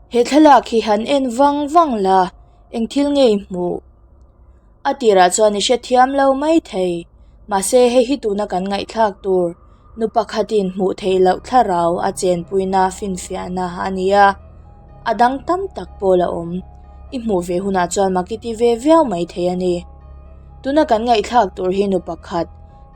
He thlalak hi han en vang vang la eng thil nge i hmuh? A tirah chuan i hrethiam lo mai thei. Mahse hei hi tuna kan ngaihthlak tur nu pakhatin hmuh theih loh thlarau a chenpuina finfiahna a ni a, a dang tam tak pawh la awm. I hmuh ve hunah chuan mak i ti ve viau mai thei a ni. Tuna kan ngaihthlak tur hi nu pakhat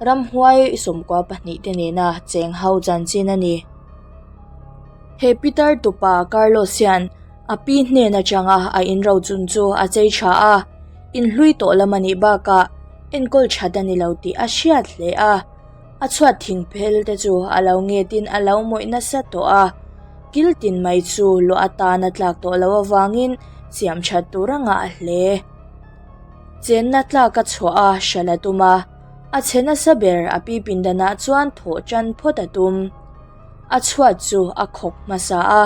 ramhuai sawmkua pahnihte nena cheng ho chanchin a ni. He Peter tupa Carlos hian a pi hnen atanga a inrochun chu a chei tha a, inhlui tawh lam a nih bakah enkawl that a ni lo tih a hriat hle a. A chhuat thing phel te chu a lo ngetin a lo mawih nasa tawh a, kil tin mai chu luah atana tlak tawh loh avangin siam that tur a ngah hle. Chenna tlak a chhuah a hral a tum a, a chhe nasa ber a pi pindanah chuan thawh tan phawt a tum. A chhuat chu a khawk hmasa a,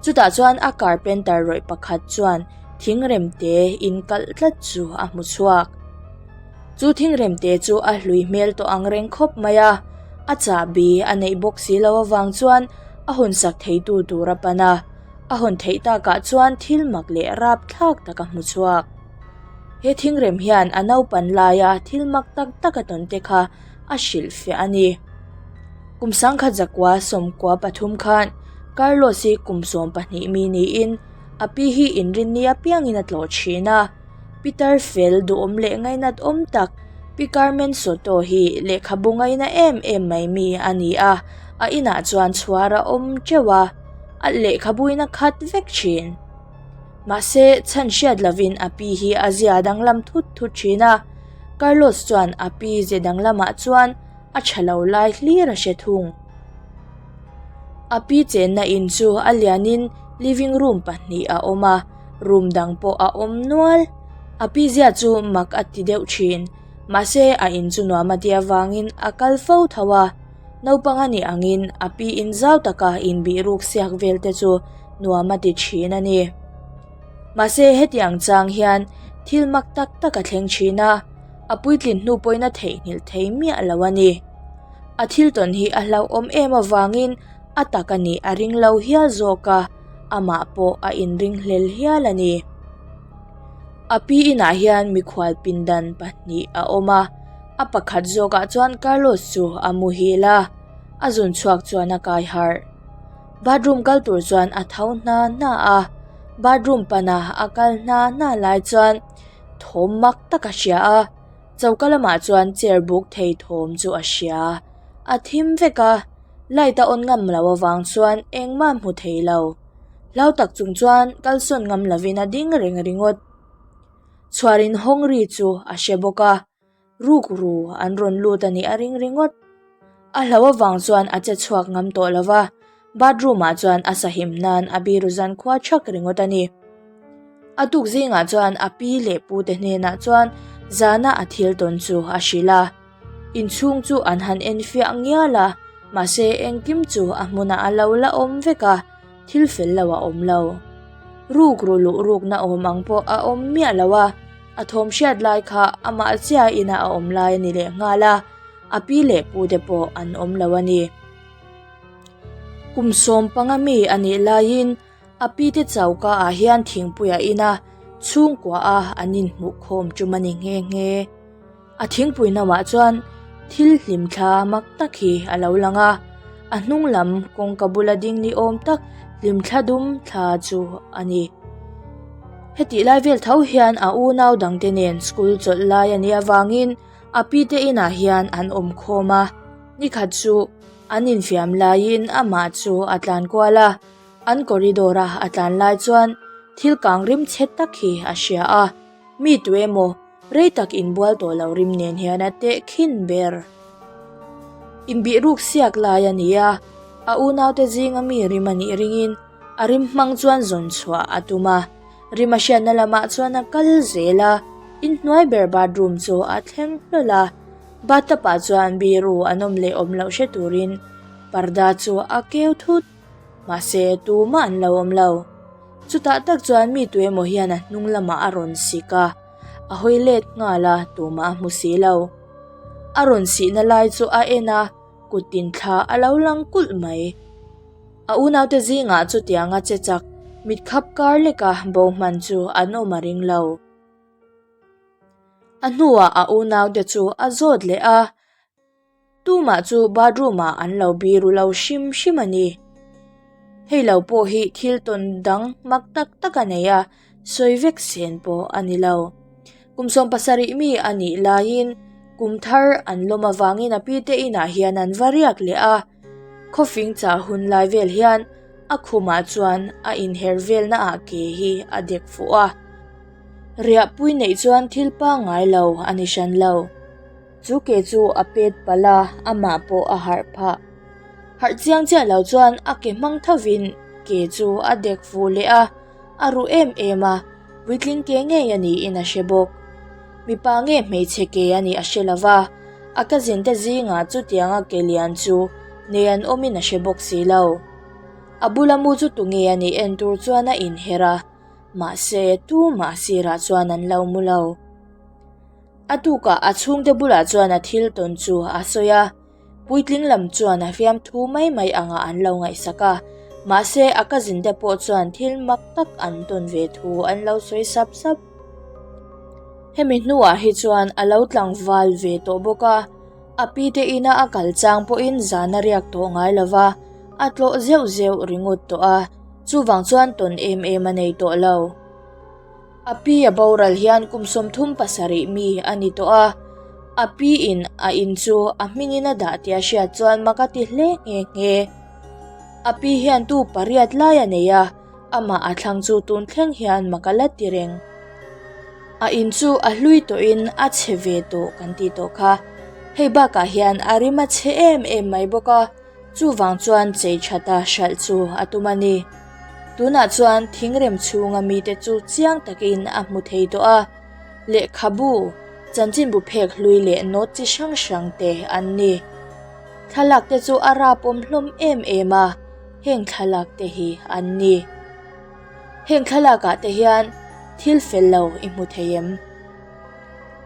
chutah chuan a carpenter rawih pakhat chuan thingremte inkalh tlat chu a hmu chhuak. Chu thingremte chu a hlui hmel tawh ang reng khawp mai a, a chahbi a neih bawk si loh avang chuan a hawnsak theitu tur a pan a, a hawn theih takah chuan thil mak leh rapthlak tak a hmu chhuak. He thingrem hian a naupan laia thil mak tak tak a tawn te kha a hrilhfiah a ni. Kum sangkhat zakua sawmkua pathum khan Carlos hi kum 12 mi niin a pi hi inrinni apiangin a tlawh thin a. Peter fel duhawm leh ngainat awm tak Pi Carmen Soto hi lehkhabu ngaina em em mai mi a ni a, a inah chuan chhuar a awm teuh a, a lehkhabuin a khat vek thin. Mahse, chhan hriat lovin a pi hi a zia danglam thut thut thin a, Carlos chuan a pi ze danglamah chuan a tha lo lai hlir a hre thung. A pi chenna in chu a lianin living room pahnih a awm a, room dang pawh a awm nual. A pi zia chu mak a ti deuh thin, mahse a in chu nuam a ti avangin a kal fo tho a. Naupang a nih angin a pi in zau taka inbih ruk siak vel te chu nuam a ti thin a ni. Mahse hetiang chang hian thil mak tak tak a thleng thin a, a puitlin hnu pawhin a theihnghilh thei miah lo a ni. A thil tawn hi a hlauhawm em avangin a tak a nih a ring lo hial zawk a, amah pawh a inring hlel hial a ni. A pi inah hian mikhual pindan pahnih a awm a, a pakhat zawkah chuan Carlos chu a muhil a, a zun chhuak chuan a kai harh. Bathroom kal tur chuan a tho hna hna a, bathroom pana a kal hna hna lai chuan thawm mak tak a hria a, choka lamah chuan chair buk thei thawm chu a hria. A thim vek a, light a on ngam loh avang chuan engmah a hmu thei lo. Hlau tak chung chuan kalsawn ngam lovin a ding reng ringawt. Chhuar in hawng ri chu a hre bawk a. Rukru an rawn lut a nih a ring ringawt. A hlo avang chuan a che chhuak ngam tawh lo va, bathroom ah chuan a sahim nan a biru zan khua thak ringawt a ni. A tuk zingah chuan a pi leh pu te hnenah chuan zana a thil tawn chu a hrilh a. Inchhung chu an han enfiah ngial a, mahse engkim chu a hmunah a lo la awm vek a, thil fel lo a awm lo. Rukru luh rukna awm ang pawh a awm miah lo a. A thawm hriat lai kha amah chiah ina a awm lai a ni leh nghal a, a pi leh pu te pawh an awm lo a ni. Kum 15 mi a nih laiin a pi te choka ah hian thingpui a in a, chhungkua a an inhmuh khawm tum a ni nghe nghe. A thingpui namah chuan thil hlim thla mak tak hi a lo lang a, a hnung lam kawngka bula ding ni awm tak hlim thla dum thla chu a ni. Hetih lai vel tho hian a unau dangte nen school chawlh lai a nih avangin a pi te inah hian an awm khawm a, nikhat chu an infiam laiin amah chu a tlan kual a, an corridor a a tlan lai chuan thil kang rim chhe tak hi a hria a, mi tu emaw Rei tak inbual tawh lo rim nen hian a teh khin ber. Inbih ruk siak lai a ni a, a unaute zinga mi rim a nih ringin a rim hmang chuan zawn chhuah a tum a. Rim a hriatna lamah chuan a kal zel a, inhnuai ber bathroom chu a thleng hlawl a. Bathtub ah chuan biru an awm leh awm loh hre turin parda chu a keu thut. Mahse tumah an lo awm lo. Chutah tak chuan mi tuemaw hian a hnung lamah a rawn sik a, a hawi let nghal a, tumah a hmu si lo. A rawn sihna lai chu a en a, kut tin thla a lo lang kulh mai. A unaute zingah chutianga che chak, Mitkhap kar leka bo hman chu an awm a ring lo. A hnuah a unaute chu a zawt leh a, tumah chu bathroom ah an lo biru lo hrim hrim a ni. Hei lo pawh hi thil tawn dang mak tak tak a nei a, sawi vek sen pawh a ni lo. Kum 70 mi a nih laiin kum thar an lawm avangin a pite inah hian an va riak leh a, khawfing chah hun lai vel hian a khumah chuan a inher velna ah ke hi a dek fuh a. Riahpui neih chuan thil pangngai lo a ni hran lo. Chu ke chu a pet palh a, amah pawh a harh phah. Harh chiang chiah lo chuan a ke hmang thovin ke chu a dek fuh leh a, a ruh em em a, puitling ke ngei a niin a hre bawk. Mipa nge hmeichhe ke a nih a hre lo va, a cousin te zingah chutianga ke lian chu nei an awmin a hre bawk si lo. A bula mu chu tunge a nih en tur chuan a inher a, mahse tumah sirah chuan an lo mu lo. A tukah a chhungte bulah chuan a thil tawn chu a sawi a. Puitling lam chuan a hriam thu mai mai anga an lo ngaihsak a, mahse a cousin te pawh chuan thil mak tak an tawn ve thu an lo sawi sap sap. Hemi hnuah hi chuan a lo tlangval ve tawh bawk a, a pi te ina a kal chang pawhin zan a riak tawh ngai lo va, a tlawh zeuh zeuh ringawt tawh a, chuvang chuan tawn em em a nei tawh lo. A pi a boral hian kum 37 mi a ni tawh a, a pi in a in chu a hmingin a dah tih a hriat chuan mak a ti hle nghe nghe. A pi hian tu pariat lai a nei a, amah a thlang chu tun thleng hian mak a la ti reng. A in chu a hlui tawhin a chhe ve tawh kan tih tawh kha. Hei bakah hian a rim a chhe em em mai bawk a. Chuvang chuan chei thata hralh chu a tum a ni. Tunah chuan thingrem chhunga mite chu chiang takin a hmu thei tawh a, lehkhabu, chanchinbu phek hlui leh note chi hrang hrang te an ni. Thlalak te chu a rapawm hlawm em em a, heng thlalak te hi an ni. Heng thlalak ah te hian thil fel lo i hmu thei em?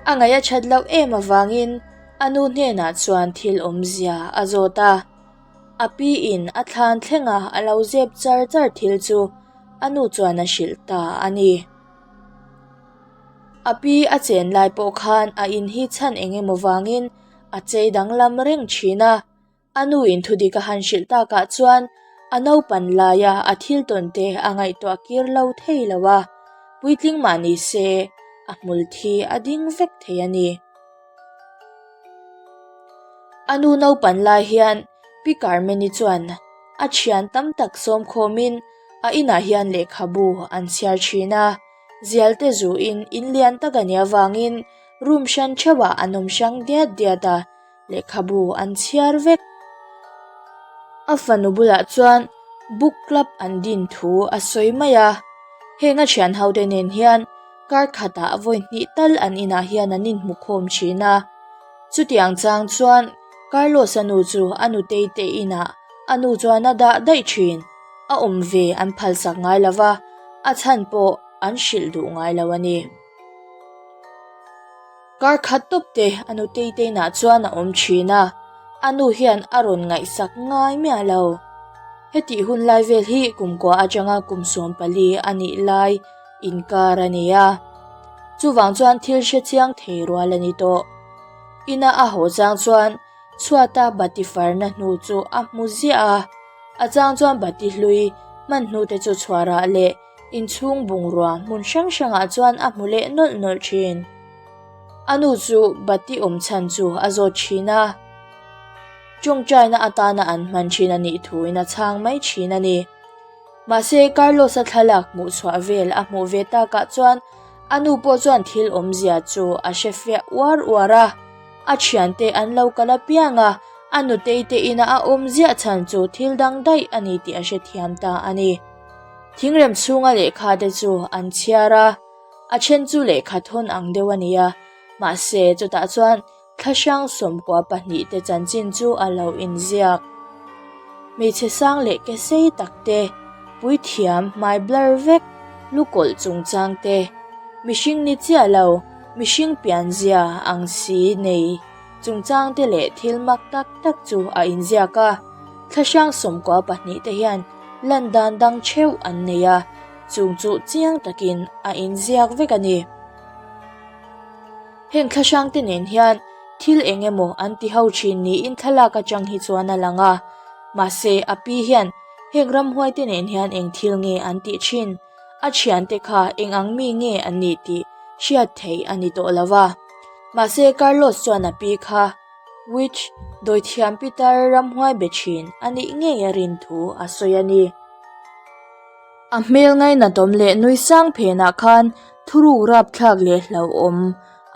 A ngaih a that loh em avangin A nu hnenah chuan thil awmzia a zawt a, a pi in a thlan thlenga a lo zep char char thil chu a nu chuan a hrilh ta a ni. A pi a chen lai pawh khan a in hi chhan eng emaw vangin a chei danglam reng thin a. A nu in thudik a han hrilh takah chuan a naupan laia a thil tawn te a ngaihtuah kir lo thei lo a, puitling mah ni se a hmul thi a ding vek thei a ni. A nu naupan lai hian Pi Carmen-i chuan a thian tam tak sawm khawmin a inah hian lehkhabu an chhiar thin a, zialte zuin in lian tak a nih avangin room hran theuhah an awm hrang diat diat a. Lehkhabu an chhiar vek. A fanu bulah chuan book club an din thu a sawi mai a, heng a thian ho te nen hian kar khatah vawi hnih tal an inah hian an inhmu khawm thin a. Chutiang chang chuan Carlos-a nu chu a nutei te inah a nu chuan a dah daih thin. A awm ve an phalsak ngai lo va, a chhan pawh an hrilh duh ngai lo a ni. Kar khat tawp te a nutei te inah chuan a awm thin a, a nu hian a rawn ngaihsak ngai miah lo. Hetih hun lai vel hi kumkua atanga kum 14 a nih lai inkar a ni a, chuvang chuan thil hre chiang thei rual a ni tawh. Ina a haw chang chuan chhuata bati farna hnu chu a hmu ziah a, a chang chuan bati hlui hman hnu te chu chhuarah leh Inchhung bungrua hmun hrang hrangah chuan a hmu leh nawlh nawlh thin. A nu chu bati awm chhan chu a zawt thin a, tawngtaina atana an hman thin a nih thuin a chhang mai thin a ni. Mahse, Carlos-a thlalak hmuh chhuah vel a hmuh ve takah chuan a nu pawh chuan thil awmzia chu a hre fiah uar uar a, a thiante an lo kal apiang a, a nutei te ina a awm ziah chhan chu thil dang daih a ni tih a hrethiam ta a ni. Thingrem chhunga lehkha te chu an chhiar a, a then chu lehkha thawn ang deuh a ni a, mahse chutah chuan thlahrang 12 te chanchin chu a lo inziak. Hmeichhe sang leh ke sei tak te, puithiam hmai blur vek, lukawlh chungchang te, mihring ni chiah lo, mihring pianzia ang si nei chungchang te leh thil mak tak tak chu a inziak a, thlahrang 12 te hian Lan dan dang theuh an nei a. Chung chu chiang takin a inziak vek a ni. Heng thlahrang te nen hian thil eng emaw an ti ho thin niin thlalak atang hi chuan a lang a, mahse a pi hian heng ramhuai te nen hian eng thil nge an tih thin, a thiante kha eng ang mi nge an nih tih hriat theih a ni tawh lo va. Mahse Carlos chuan a pi kha witch dawithiam pitar ramhuai be thin a nih ngei a rin thu a sawi a ni. A hmel ngainatawm leh nui sang phenah khan thuruk rapthlak leh hlauhawm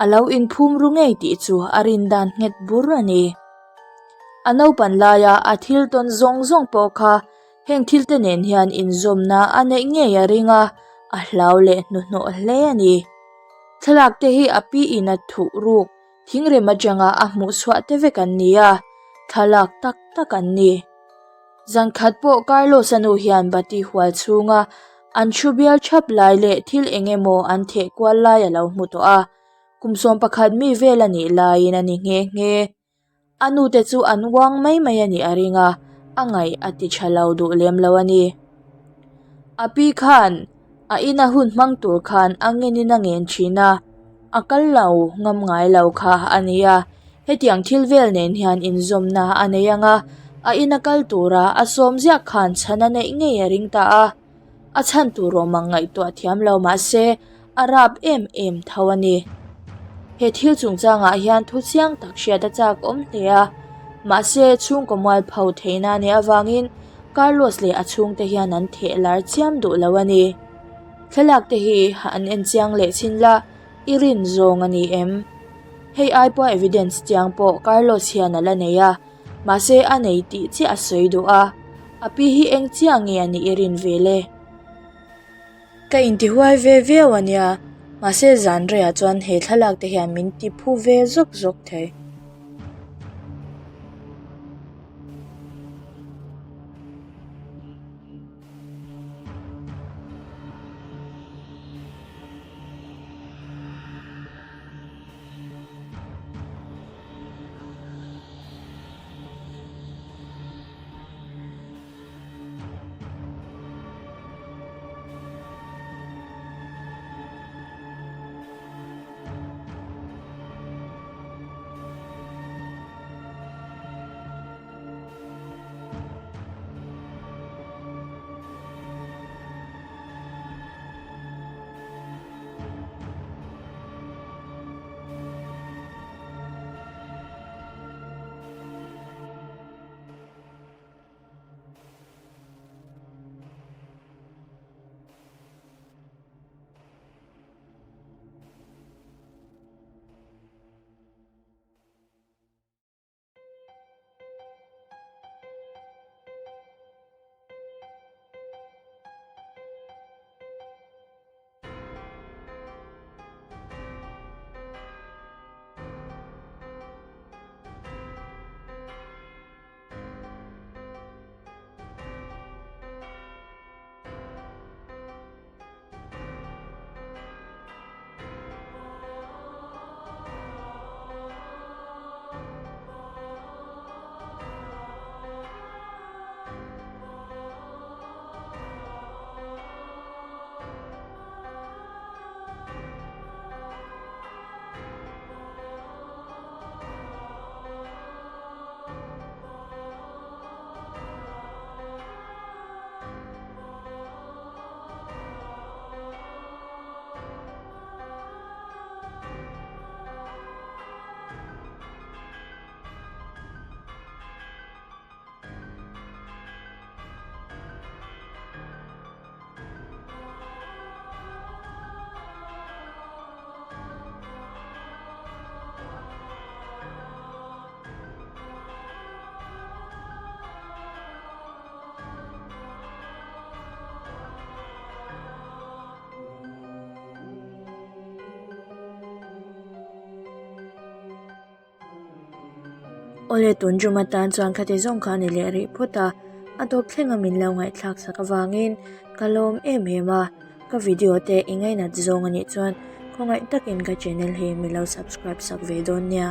a lo inphum ru ngei tih chu a rin dan nghet bur a ni. A naupan laia a thil tawn zawng zawng pawh kha heng thil te nen hian inzawmna a neih ngei a ring a, a hlau leh hnuhnawh hle a ni. Thlalak te hi a pi in a thuh ruk thingrem atanga a hmuh chhuah te vek an ni a, thlalak tak tak an ni. Zan khat pawh Carlos-a nu hian bati hual chhunga an thu bial thap lai leh thil eng emaw an theh kual lai a lo hmu tawh a, kum 11 mi vel a nih laiin a ni nghe nghe. A nute chu an uang mai mai a nih a ring a, a ngaih a ti tha lo duh lem lo a ni. A pi khan a ina hun hmang tur khan a ngenin a ngen thin a, a kal lo ngam ngai lo kha a ni a, hetiang thil vel nen hian inzawmna a nei ang a, a ina kal tura a sawm ziak khan chhan a neih ngei a ring ta a, a chhan tur awm ang ngaihtuah thiam lo mah se a rap em em tho a ni. He thil chungchangah hian thu chiang tak hriat a chak awm hle a, mahse chhungkaw mualpho theihna a nih avangin Carlos leh a chhungte hian an theh lar chiam duh lo a ni. Thlalak te hi an en chiang leh chhin la, i rin zawng a ni em? Hei ai pawh evidence chiang pawh Carlos hian a la nei a, mahse a nei tih chiah a sawi duh a, a pi hi eng chiah nge a nih i rin ve le? Ka intihuai ve viau a nia, mahse zan reiah chuan he thlalak te hian min ti phu ve zawk zawk thei. Awle tun tum atan chuan khati zawng kha a ni leh rih phawt a, a tawp thleng a min lo ngaihthlak sak avangin ka lawm em em a, ka video te i ngainat zawng a nih chuan khawngaih takin ka channel hi min lo subscribe sak ve dawn nia.